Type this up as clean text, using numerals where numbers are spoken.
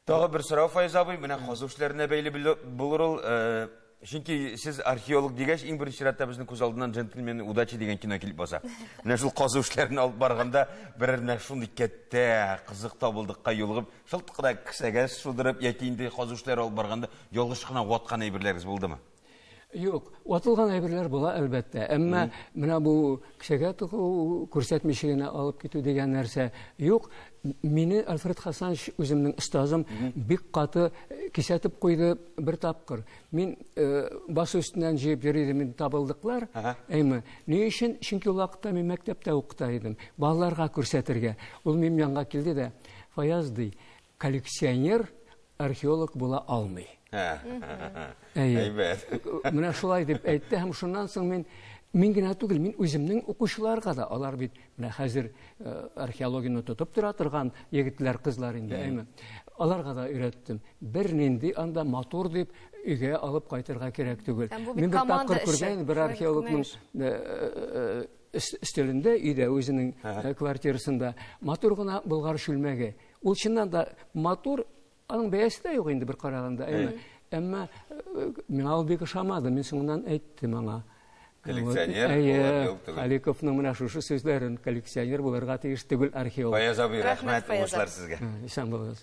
Тагы бер сорау, Фаяз абый, менә казу эшләренә бәйле булыр ул. Чөнки сез археолог дигәч, иң беренче чиратта безнең күз алдыннан «Джентльмены удачи» дигән кино килеп баса. Менә шул казу эшләрен алып барганда берәр менә шундый кәттә, кызык табылдыкка юлыгып, шылт кына кесәгә шудырып яки инде казу эшләре алып барганда ялгыш кына ваткан әйберләрегез булдымы? Юк, ватылган әйберләр була, әлбәттә. Әмма менә бу кесәгә тыгу, күрсәтмичә генә алып китү дигән нәрсә юк. Мине Альфред Хасанович, үземнең остазым, бик каты кисәтеп куйды бер тапкыр. Мин басу өстеннән җыеп йөри идем инде табылдыклар. Әйме, ни өчен? Чөнки ул вакытта мин мәктәптә укыта идем. Балаларга күрсәтергә. Ул минем янга килде дә, Фаяз, ди, коллекционер археолог була алмый. Әйбәт. Менә шулай дип әйтте һәм шуннан соң мин генә түгел, мин үземнең укучыларга да, алар бит менә хәзер археологияне тотып тора торган егетләр, кызлар инде, әйме. Аларга да өйрәттем. Бернинди анда матур дип өйгә алып кайтырга кирәк түгел. Мин бер тапкыр күргән бер археологның өстәлендә өйдә үзенең квартирасында матур гына болгар чүлмәге. Ул чыннан да матур, аның бәясе дә юк инде бер караганда, әйме. Әмма миңа ул бик ошамады. Мин соңыннан әйттем аңа. Коллекционер булыр түгел. Халиковның менә шушы сүзләрен, коллекционер булырга тиеш түгел археолог. Фаяз абый, рәхмәт, уңышлар сезгә. Исән булыгыз.